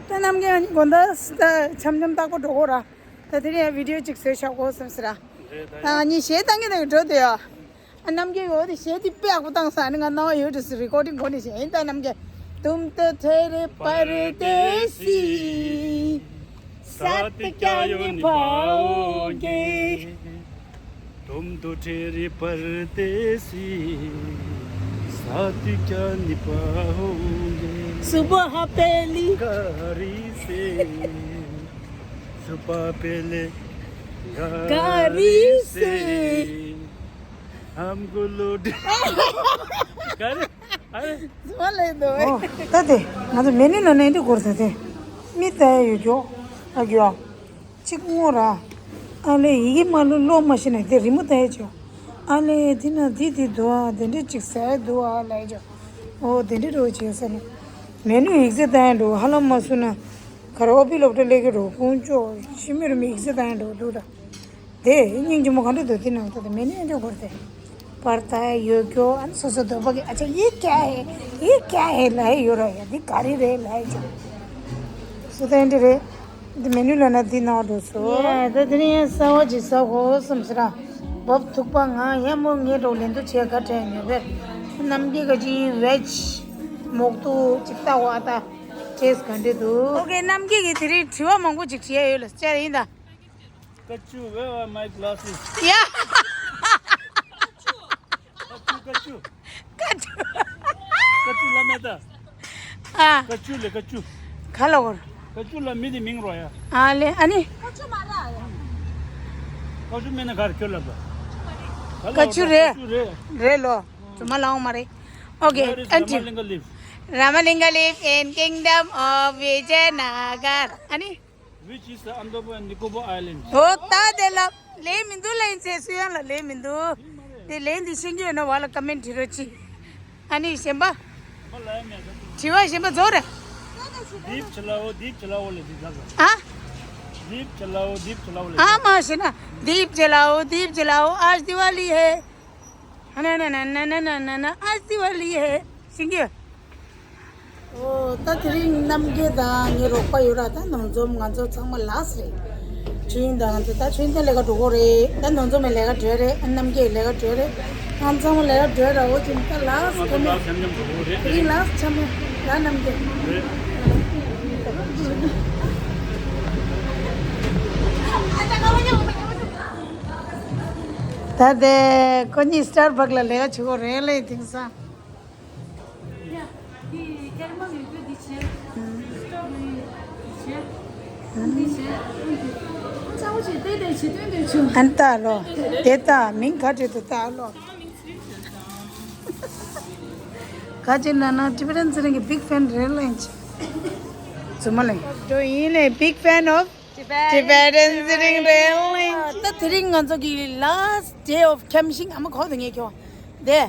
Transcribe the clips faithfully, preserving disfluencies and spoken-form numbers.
ད་རྣམ་རྒྱལ་དགོང་དག་ད་འཆམ་འཆམ་རྟག་པར་འགྲོ་གོ་ར། ད་དེ་རིང་ཡང་བི་ཌིའོ་གཅིག་བཟོས་བཞག་གོ་བསམ་ཟེར་ར། རེད་ད་ཡ། ཨ་ནི་གཞས་བཏང་གི་ནས་འགྲོ་དུས་ཡ། ཨ་རྣམ་རྒྱལ་ཡོད་དེ་གཞས་དེ་དཔེ་ཡག་པོ་བཏང་ས། ཨ་ནི་ང་རྣ་བ་ཡོད་དུས་རི་ཀོར་ཌིང་གོ་ནས་བཞག་ཡིན་ད་རྣམ་རྒྱལ། तुम तो ठहरे परदेसी, साथ क्या निभाओगे। तुम तो ठहरे परदेसी, साथ क्या निभाओगे। सुबह पहली गाड़ी से, सुबह पहले गाड़ी गाड़ी से। से। हमको लौट कर। अरे। ཨོ། ད་དེ་ང་ཚོ་མེ་ནུ་ལ་ནས་འདི་སྐོར་ཟ་དེ། མི་ལྟ་ཡ་ཡོད་ཀྱོ། ཨ་ཀྱོ། གཅིག་ངོ་ར། ཨ་ལེ་ཡི་གེ་མ་ལུ་ལོ་མ་ཤེས་ན་དེ་རི་མོ་ལྟ་ཡ་ཅོ། ཨ་ལེ་དེ་ན་དེ་དེ་འདུག་ཨ། དེ་འདྲ་གཅིག་ཟ་ཡ་འདུག་ཨ་ལ་ཡ་ཅོ། ཨོ་དེ་འདྲ་རོ་བྱེད་ས་ནི། མེ་ནུ་ཡིག་ཚད་ལྟ་ཡ་འགྲོ་ཧ་ལམ་མ་སུ་ན། ག་ར་ཨོ་པི་སློབ་གྲྭ་སླེབས་ཀྱི་རོ་ཀུང་ཅོ། ཤི་མི་རུ་མི་ཡིག་ཚད་ལྟ་ཡ་འགྲོ་འདུག་ད། དེ་སྙིང་རྗེ་མོ་ག་འདྲ་འདུག་དེ་ནང་ད་དེ་མེ་ནི་ཨེ་འདྲ་གོར་དེ། པར་ད་ཡོད་ཀྱོ། ཨན་སོ་སོ་འདོད་པ་གི་ཨ་ཅག་ཡི་ཀྱ་ཧེ་ཡི་ཀྱ་ཧེ་ལ་ཡོད་ར་ཡ། འདི་ག་རེ་རེད་ལ་ཡ་ཅག་སོ་ད་ཨེ་འདྲ་རེད། འདི་མེ་ནུ་ལ་ན་འདི་ནང་འགྲོ་སོ། ཡ་ད་དེ་ནི་ཡང་གསར་བ་ཅིག་ཟ་གོ་བསམ་སི་ར། བབ་ཐུག་པ་ང་ཡ་མོ་ངའི་འགྲོ་ལེན་དུ་བྱས་ག་དྲན་ཉོ་བས། རྣམ་རྒྱལ་ག་ཅི་ཝེཇ་མོག་ཏུ་ཅིག་ལྟ་བ་ད་ཊེས་ག་འདྲ་འདུག་ཨོ་ཁེ། རྣམ་རྒྱལ་གི་དེ་རིང་དྲི་བ་མང་པོ་ཅིག་དྲི་ཡ་ཡོད་ལ་བཅར་ཡིན་ད། Kachu, where are my glasses? Yeah. Kachu, kachu. Kachu. Kachu la meta. Ah. Kachu le kachu. Kalo. Kachu la midi ming roya. Ah le ani. Kachu mena ghar kyo la ba. Kachu re. Kachu re. Re lo. Chuma lao mare. Okay. Where is until Ramalinga live? Ramalinga live in kingdom of Vijayanagar. Ani. Which is the Andaman and Nicobar Islands. ཨོ་ད་དེ་ལ་ལས་མི་འདུག་ལན་ཚེ་སུ་ཡང་ལ་ལས་མི་འདུག་དེ་ལན་འདི་ཤེས་ཀྱི་ཡོད་ན་བ་ལ་ཀ་མེན་བྲིས་རོགས་གྱིས། ཨ་ནི་གཞན་པ། དྲི་བ་གཞན་པ་རྫོགས་རེད། दीप जलाओ, दीप जलाओ ले दीदा। हाँ? दीप जलाओ, दीप जलाओ ले। हाँ माँ शीना। दीप जलाओ, दीप जलाओ, आज दिवाली है। ཨ་ན་ན་ན་ཨ་ཟི་ཝ་ལི་ཧེ། ཤིང་གི། ཨོ་ད་དེ་རིང་རྣམ་རྒྱལ་དང་ངའི་རོགས་པ་ཡོད་ར། ད་ནང་འཛོམས་ང་ཚོ་ཚང་མ་ལགས་རེད། ཆུ་ཡིན་དང་ང་ཚོ་ད་ཆུ་ཡིན་ད་ལས་ཀ་འགྲོ་གོ་རེད། ད་ནང་འཛོམས་མའི་ལས་ཀ་བྲོས་རེད། རྣམ་རྒྱལ་ལས་ཀ་བྲོས་རེད། ང་ཚང་མ་ལས་ཀ་བྲོས་ར། འོ་ཅིན་ད་ལགས་ཁ་མེད། དེ་རིང་ལགས་ཆ་མེད་ར་རྣམ་རྒྱལ། ད་དེ་ཁོ་གཉིས་སི་ཊར་བག་ལ་ལས་ཀ་བྱེད་གོ་རེད་ལེ་དེང་སང་། ཨན་ཏ་ལོ། དེ་ཏ་མིང་ག་བྲིས་འདུག་ཏ་ལོ། ག་ཅི་ན་ན་ཊི་བེ་ཊན་ཚེ་རིང་གི་big fan རེད་ལེ་ཅི། ཛུ་མ་ལེ། ཡིན་ལེ། Big fan of Tibetan Sitting Rail Range. ད་དེ་རིང་ང་ཚོ་གི་last day of camping ཨ་མ་ཁོག་ཏུ་ངེས་ཁྱོ། དེ།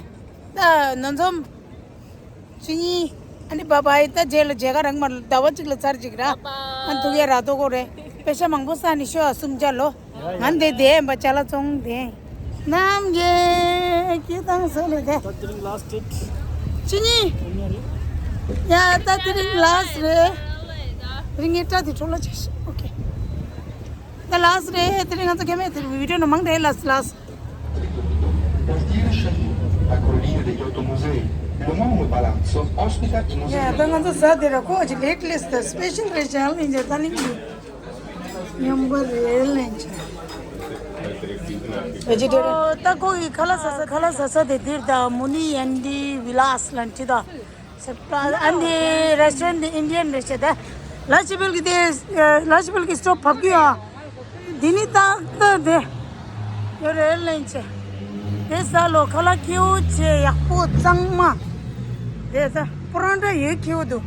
ད་ནོ་འཛོམས། ཆུ་གཉིས། ཨ་ནི་བ་བའི་ད་རྗེས་ལ་མཇལ་ཁ་རག་མ་ཟླ་བ་གཅིག་ལ་ཚར་གཅིག་ར། ཨ་འདུག་ཡ་ར་ཏོ་གོ་རེ། པེ་ཤ་མང་པོ་ས་ནི་ཤོ་ཨ་སུམ་བརྒྱ་ལོ། ང་འདི་དེ་ཡན་པ་ཅ་ལག་བཙོང་དེ། རྣམ་རྒྱལ་སྐྱིད་ཐང་ཟེར་ལེ་དེ། ད་དེ་རིང་last date. ཅི་ནི། ཡ་ད་དེ་རིང་last རེད། རིང་ངའི་སྐྲ་དེ་འཕྲོ་ལ་ཆེ་ཤི། ཨོ་ཁེ། ད་last རེད། དེ་རིང་ང་ཚོ་ཁེ་མེད་དེ་video ནང་མང་དྲགས་last last. Quartiere Sciù, accogliente degli otto musei, l'omonimo palazzo ospita i musei. ཡ་ད་ང་ཚོ་ཟ་དེ་ར་ཁོ་ཅི་late list special རེད་ཅང་ལིན་ཅི་ད་ལིན་ཅི། ཉམས་པ་རེད་ལེན་ཅི། Vegetarian. ཨོ་ད་ཁོ་གི་ཁ་ལག་ཟ་ས་ཁ་ལག་ཟ་ས་དེ་འདིར་ད་Muni and the Vilas ལན་ཅི་ད། ཨ་ནི་restaurant དེ་Indian restaurant དེ། ལ་ཅི་བེལ་གི་དེ་ལ་ཅི་བེལ་གི་stop བབ་ཀྱི་ཡོད། འདི་ནི་ཏག་ཏག་དེ་ཡོད་རེད་ལེན་ཅེ། དེ་ས་ལོ་ཁ་ལག་ཁེའུ་ཆེ་ཡག་པོ་གཙང་མ། དེ་ས་པོ་རོན་ཊ་ཡོད་ཁེའུ་འདུག་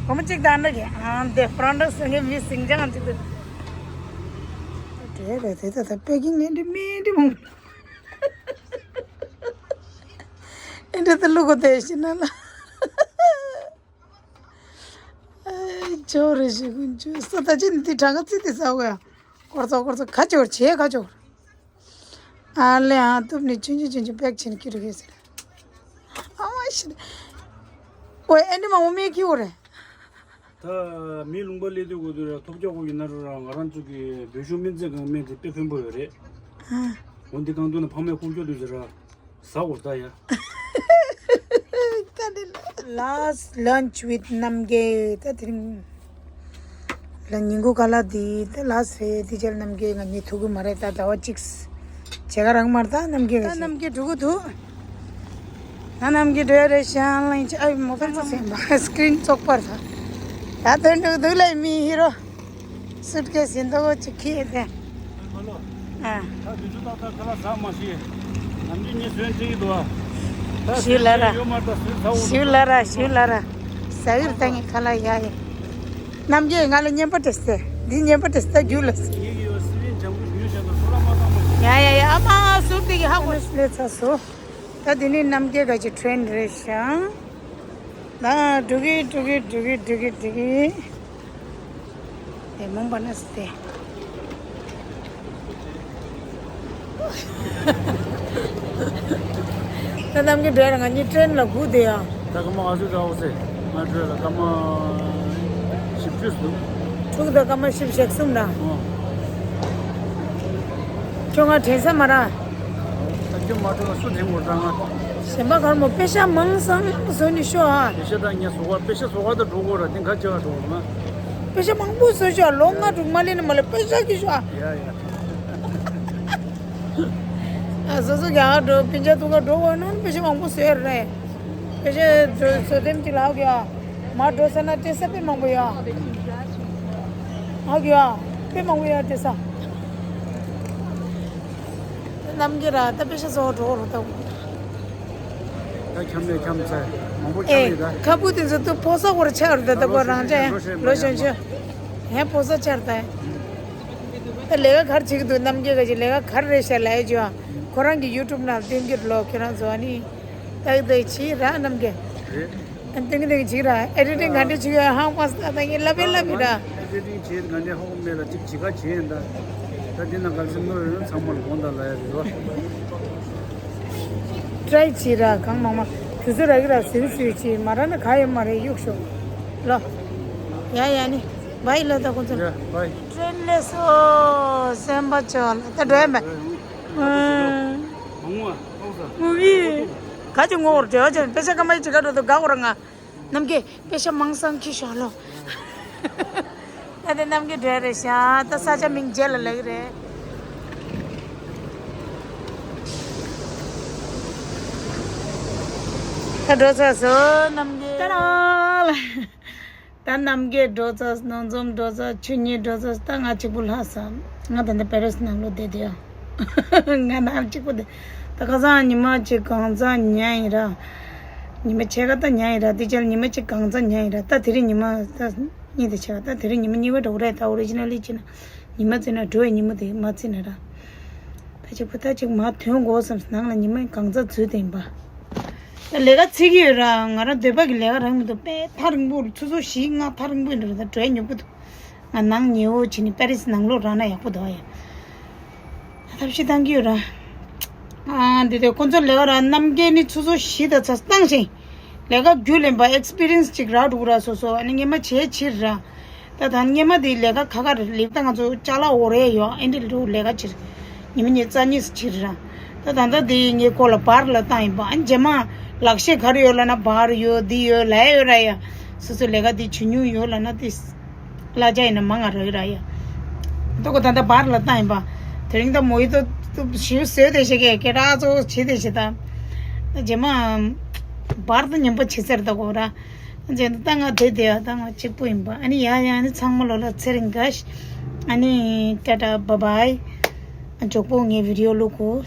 གོ་མ་གཅིག་ད་འདྲ་གི་ཨང་དེ་པོ་རོན་ཊ་ཟེར་མཁན་མི་སིང་ཅང་གཅིག་འདུག་དེ་རེད་དེ་ད་ད་པེ་ཀིང་ནས་འདི་མི་འདི་མོ། ཨེ་འདྲ་ད་ལུ་གོ་དེ་ཤི་ན་ལ། ཨེ་ཇོ་རེ་ཞིག་ཀུན་ཇོ་ས་ད་ཅི་ནི་དེ་གྲངས་ཀ་ཙི་དེ་ཟ་གོ་ཡ། སྐོར་ཚོགས་སྐོར་ཚོགས་ཁ་ཅོར་བྱེད་ཁ་ཅོར། ཨ་ལེ་ཨ་ཏུབ་ནི་ཆུན་ཆུན་ཆུན་ཆུན་པེག་ཆེན་ཁྱི་རུ་གེ་ཟེར། ཨ་མ་ཤི། ཨོ་ཨེ་འདྲ་མ་འོ་མེ་ཁྱི་འོ་རེ། ད་མི་ལུང་པ་སླེབས་དུས་གོ་དུས་ར་ཐོབ་རྒྱག་གོ་ཡིན་ན་རུ་ར་ང་རང་ཚོ་གི་བོད་གཞུང་སྨན་རྩིས་ཁང་སྨན་དེ་དཔེ་ཕན་པོ་ཡོད་རེད། ཨ། འོ་འདི་གང་ཐུབ་ན་ཕ་མས་ཁུངས་སྐྱོར་དུས་ཟེར་ར་ཟ་དགོས་ད་ཡ། Last lunch with རྣམ་རྒྱལ། ད་དེ་རིང་ལ་ཉིན་གུང་ཁ་ལག་འདི་ད་ལ་སེ་དེ་ཅལ་རྣམ་རྒྱལ་ང་གཉིས་ཐུག་གི་མ་རེད། ད་ཟླ་བ་གཅིག་བྱེད་ག་རང་མར་ད་རྣམ་རྒྱལ་ད་རྣམ་རྒྱལ་འགྲོ་གི་འདུག་ད་རྣམ་རྒྱལ་འགྲོ་ཡ་རེད་ཤང་ལ་ཡིན་ཅི་ཨ་མོ་པན་ཚ་སེམས་པ་སི་ཀྲིན་བཙོག་པར་ད་ད་ཐོན་འགྲོ་གི་འདུག་ལ་མི་ཧི་རོ། སུཊ་ཀེ་སི་ཡིན་མདོག་ཅིག་ཁྱེར་ཏེ། ཨ། ད་དུས་ཚོད་ཏག་ཏག་ཁ་ལག་ཟ་མ་ཤེས། ནམ་རྒྱུན་ངས་ཟོས་འཁྲིད་ཀྱི་འདུག་ཨ། ད་ཞུ་ལ་ར། ཟོས་ཡོད་མ་རེད། ད་ཟོས་ཚར་བ་ཞུ་ལ་ར་ཞུ་ལ་ར། ཟ་གིར་ད་ངས་ཁ་ལག་ཡ་ཡ། རྣམ་རྒྱལ་ང་ལ་བརྙན་པར་སྤྲད་སྟེ། འདི་བརྙན་པར་སྤྲད་སྟེ་རྒྱུགས་ལ། ངེད་ཀྱི་ཡོད་སི་པན་ལྗང་གུ་ཉོས་བྱས་ད་སོ་ལ་མ་བཏང་མ་ཤེས། ཡ་ཡ་ཡ་ཨ་མ་སུ་པིག་ཧ་གོ། ལས་ཚ་སོ། ད་འདི་ནི་རྣམ་རྒྱལ་ག་ཅིག་ཊེན་རེད་ཤག་ད་འགྲོ་གི་འགྲོ་གི་འགྲོ་གི་འགྲོ་གི་འགྲོ་གི། དེ་མོང་པ་ན་སི་ཏེ། ད་རྣམ་རྒྱལ་འགྲོ་ཡ་ང་གཉིས་ཊེན་ལ་སྒུག་བསྡད་ཡ། ད་སྐར་མ་ང་ཚོའི་དགའ་བོ་ཚེ་ང་འགྲོ་ཡ་ལ་སྐར་མ་བཞི་བཅུ་འདུག་དྲུག་དང་སྐར་མ་བཞི་བཅུ་ཞེ་གསུམ་ན། ཨོ། ཁྱོད་ང་དྲན་ས་མ་ར། ད་ཁྱོད་མ་འགྲོ་ལ་སུ་དྲན་དགོས་ད་ང་། གཞན་པ་གར་མོ་པེ་ཤ་མང་སང་བཟོ་ནི་ཤོ་ཨ། པེ་ཤ་ད་ངས་བཟོ་བ་པེ་ཤ་བཟོ་བ་ད་འགྲོ་དགོས་ར་དེ་ག་ཅི་ག་འགྲོ་དགོས་ང་། པེ་ཤ་མང་པོ་བཟོ་ཤོ་ལོ་ལྔ་དྲུག་མ་ལེན་ནི་མ་ལེ་པེ་ཤ་གི་ཤོ་ཨ། ཡ་ཡ། ཨ་སོ་སོ་རྒྱ་གར་འགྲོ་པིན་ཅ་ཐུག་ག་འགྲོ་དགོས་ན་པེ་ཤ་མང་པོ་བཟོ་ཡ་རེད། པེ་ཤ་བཟོ་དེམ་ཅི་ལ་ཨ་གི་ཨ། མ་འགྲོ་ས་ན་སྤྲད་ས་དཔེ་མང་པོ་ཡོད། ཨ་གི་ཨ། དཔེ་མང་པོ་ཡོད་སྤྲད་ས། རྣམ་རྒྱལ་ར་ད་པེ་ཤ་བཟོ་འགྲོ་རུ་ད། ད་འཁྱམ་ནས་འཁྱམ་ཚར་མང་པོ་ཨེ། འཁྱམ་ཡོད་ད། ཁ་སྤུ་དེ་ཚོ་ཏུ་ཕོ་ས་སྐོར་ཆགས་རུ་ད་ད་པོ་རང་ཅག་ལོ་ཤོན་ཤོན་ཧེ་ཕོ་ས་ཆར་ད། ད་ལས་ཀ་གར་བྱེད་ཀྱི་འདུག་རྣམ་རྒྱལ་ག་ཅིག་ལས་ཀ་གར་རེད་ཤག་ལས་ཅོ། ཁོ་རང་གི་ཡུ་ཊུབ་ནང་བསྟན་གྱི་ལོ་ཁྱེད་རང་ཚོ་ཨ་ནི། ཏག་ཏག་བྱེད་ར་རྣམ་རྒྱལ། རེད། ཨ་ཏིང་ཏིང་བྱེད་ར་ཨེ་ཌི་ཊིང་ག་འདྲ་བྱེད་ཡ་ཧང་པ་སྟ་ད་ངས་ལབ་པའི་ལབ་པའི་ར། ཨེ་ཌི་ཊིང་བྱེད་ག་འདྲ་ཧོ་མེད་ལ་ཅིག་བྱེད་ག་བྱེད་ཡིན་ད། ད་འདི་ན་གལ་སྲིད་དངོས་ཡོད་ན་ཚང་མ་ལ་དགོངས་དག་ལ་ཡ་རེད་བ། ཊི་རའི་བྱེད་ར་གང་མང་མང་དུས་ཚོད་རག་གི་ར་ཟིན་ཟིན་བྱེད་མ་རག་ན་ག་ཡོད་མ་རེད་གཡུག་ཤོག་ལོ། ཡ་ཡ་ནི་བའི་ལ་ད་ཁོང་ཚོ་ལ། ཡ་བའི། ཊེན་ལས་སོ་སེམས་པ་ཆོག་ལ་ད་འགྲོ་ཡ་མེད། ཨ། མང་བ་ཨོ་ས། ངུ་གི། ག་ཅི་ངོ་བོར་བྲེལ་བ་ཅན་པེ་ཤ་ཀ་མ་ཡི་ཅི་ག་འགྲོ་དུ་དགའ་བོར་ང་། རྣམ་རྒྱལ་པེ་ཤ་མང་སང་ཁྱི་ཤ་ལོ། ད་དེ་རྣམ་རྒྱལ་འདྲ་རེད་ཤག་ད་ས་ཆ་མིང་རྗེས་ལ་ལེགས་རེད། ད་འགྲོ་ཚར་སོང་རྣམ་རྒྱལ། ཏ་ར། ད་རྣམ་རྒྱལ་འགྲོ་ཚར། སྣང་འཛོམས་འགྲོ་ཚར། ཆོས་ཉིད་འགྲོ་ཚར། ད་ང་གཅིག་པུ་ལྷག་སོང་། ང་ད་ལྟ་པེ་རིས་ནང་ལོགས་བསྡད་དེ་ཡོད། ང་ནང་གཅིག་པུ་བསྡད། ད་ཁ་སང་ཉི་མ་གཅིག་གངས་རྫ་ཉལ་ཡིན་ར། ཉི་མ་ཕྱེད་ཀ་ད་ཉལ་ཡིན་ར། དེ་རྗེས་ཉི་མ་གཅིག་གངས་རྫ་ཉལ་ཡིན་ར། ད་དེ་རིང་ཉི་མ་ད་གཉིས་དེ་ཕྱེད་ཀ་ད་དེ་རིང་ཉི་མ་གཉིས་པ་འགྲོ་གི་རེད། ད་ཨོ་རི་ཇི་ནལ་ལི་བྱས་ན་ཉི་མ་བརྩིས་ན་འགྲོ་བའི་ཉིན་མོ་དེ་མ་བརྩིས་ན་ར། ད་གཅིག་པུ་ད་གཅིག་མ་ཐོན་དགོས་བསམ་ནང་ལ་ཉི་མ་གངས་རྫ་འཛུལ་བསྡད་ཡིན་པ། ད་ལས་ཀ་བྱེད་ཀྱི་ཡོད་ར། ང་རང་འདོད་པ་གི་ལས་ཀ་རག་མི་འདུག་དཔེ་ཐག་རིང་པོ་ཆུ་ཚོད་བཞི་ལྔ་ཐག་རིང་པོ་ཡིན་འགྲོ་ར། ད་འགྲོ་ཡ་ཉོབ་པོ་འདུག་ང་ནང་ཉེ་བོ་བྱས་ནས་པེ་རིས་ནང་ལོགས་རག་ན་ཡག་པོ་འདུག་ཨ་ཡ། ཐབས་ཤེས་བཏང་གི་ཡོད་ར། ཨ་འདི་དེ་ཁོ་ཚོ་ལས་ཀ་ར་རྣམ་རྒྱལ་ནི་ཆུ་ཚོད་བཞི་དང་ཚ་བཏང་ཞིང་། ལས་ཀ་རྒྱུས་ལེན་པ་ཨེག་སི་པི་རི་ཡན་སི་ཅིག་རག་འགྲོ་གི་ར། སོ་སོ་ཨ་ནི་སྔས་མ་བྱས་ཕྱིར་ར། ད་ད་སྔས་མ་དེའི་ལས་ཀ་ཁ་ཁ་རེད་ལེབ། ད་ང་ཚོ་ཅ་ལག་འོ་རེ་ཡོད་ཨེ་འདྲ་འགྲོ་ལས་ཀ་ཕྱིར། ཉི་མ་ཉི་ཤུ་རྩ་གཉིས་སུ་ཕྱིར་ར། ད་ད་ལྟ་དེ་ངའི་སྐོར་ལ་བར་ལ་བཏང་ཡིན་པ། ཨ་ནི་རྗེས་མ་ལག་ཤེས་ག་རེ་ཡོད་ལབ་ན་བར་ཡོད་འདི་ཡོད་ལབ་ཡོད་ར་ཡ། སོ་སོའི་ལས་ཀ་འདི་བྱེད་མྱོང་ཡོད་ལབ་ན་དེ་གླ་ཆ་ཡིན་ན་མང་ང་རག་ཡོད་ར་ཡ། ད་ཁོ་ད་ལྟ་བར་ལ་བཏང་ཡིན་པ། དེ་རིང་ད་མོ་ཡི་ཏོ་ཞིབ་བཟོས་དེ་ཞེ་གེ་སྐད་གྲགས་ཚོ་བྱེད་དེ་ཞེ་ད། ད་རྗེས་མ་བར་དུ་ཉམས་པོ་བྱེད་ཟེར་ད་གོ་ར། རྗེས་ད་ང་དེ་དེ་ད་ང་གཅིག་པུ་ཡིན་པ། ཨ་ནི་ཡ་ཡ་ཨ་ནི་ཚང་མ་ལོ་ལ་ཚེ་རིང་དགའ་ཤ། ཨ་ནི་ཏ་ཏ་བ་བའི། ཨ་མགྱོགས་པོ་ངའི་བི་ཌི་ཡོ་བླུག་གོ།